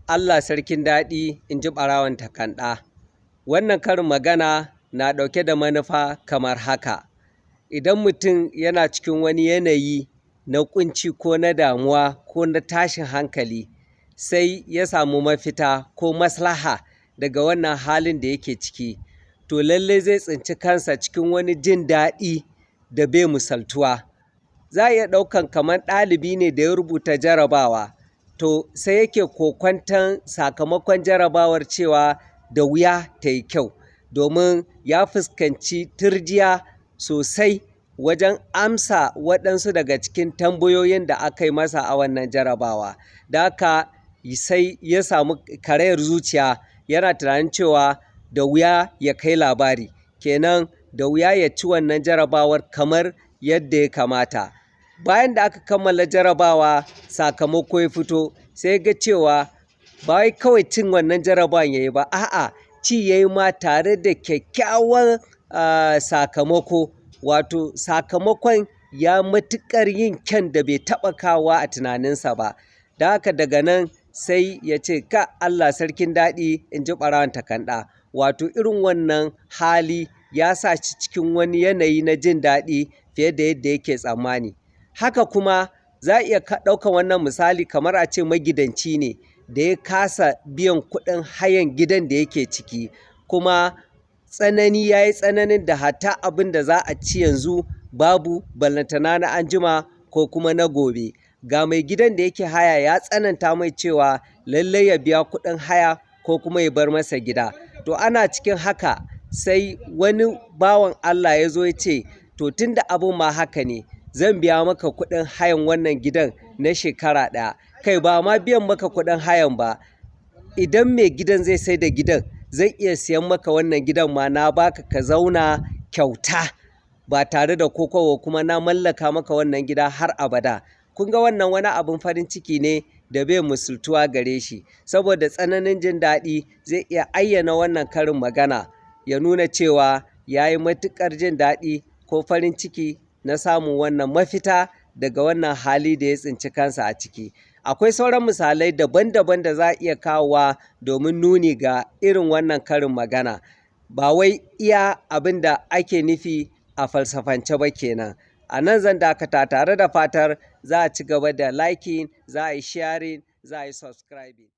Allah sarkin daɗi, in ji ɓarawon takanɗa. Wannan karin magana na ɗauke da manufa kamar haka: idan mutum yana cikin wani yanayi na ƙunci ko na damuwa ko na tashin hankali, sai ya samu mafita ko maslaha daga wannan halin da yake ciki, to lallai zai tsinci kansa cikin wani jin daɗi da bai misaltuwa. Za a iya ɗaukan kamar ɗalibi ne da ya rubuta jarabawa, to sai yake kokwanton sakamakon jarabawar cewa da wuya ta yi kyau, domin ya fuskanci turjiya sosai wajen amsa waɗansu daga cikin tambayoyin da aka yi masa a wannan jarabawa. Don haka sai ya samu karayar zuciya, yana tunanin cewa da wuya ya kai labari, kenan da wuya ya ci wannan jarabawar kamar yadda ya kamata. Bayan da aka kammala jarabawa, sakamako ya fito, sai ya ga cewa ba wai kawai cin wannan jarabawan ya yi ba, a'a, ci ya yi ma tare da kyakkyawan sakamako, wato sakamakon ya matuƙar yin kyan da bai taɓa kawowa a tunaninsa ba. Don haka daga nan sai ya ce, ka Allah sarkin daɗi, in ji ɓarawon takanɗa. Wato irin wannan hali ya sa shi cikin wani yanayi na jin daɗi fiye da yadda yake tsammani. Haka kuma za a iya ɗaukan wannan misali kamar a ce magidanci ne da ya kasa biyan kuɗin hayan gidan da yake ciki, kuma tsanani ya yi tsananin da hatta abin da za a ci yanzu babu, ballantana na anjima ko kuma na gobe. Ga mai gidan da yake haya ya tsananta mai cewa lallai ya biya kuɗin haya ko kuma ya bar masa gida. To ana cikin haka sai wani bawan Allah ya zo ya ce, to tun da abun ma haka ne, zan biya maka kuɗin hayan wannan gidan na shekara ɗaya. Kai, ba ma biyan maka kuɗin hayan ba, idan mai gidan zai sai da gidan, zan iya siyan maka wannan gidan ma, na baka ka zauna kyauta ba tare da ko kwabo, kuma na mallaka maka wannan gida har abada. Kun ga wannan wani abin farin ciki ne da bai misaltuwa gare shi. Saboda tsananin jin daɗi, zai iya ayyana wannan karin magana ya nuna cewa ya yi matuƙar jin daɗi ko farin ciki na samun wannan mafita daga wannan hali da ya tsinci kansa a ciki. Akwai sauran misalai daban-daban da za a iya kawowa domin nuni ga irin wannan karin magana. Ba wai iya abin da ake nufi a falsafance ba kenan. A nan zan dakata tare da fatar za a ci gaba da liking, za a yi sharing, za a yi subscribing.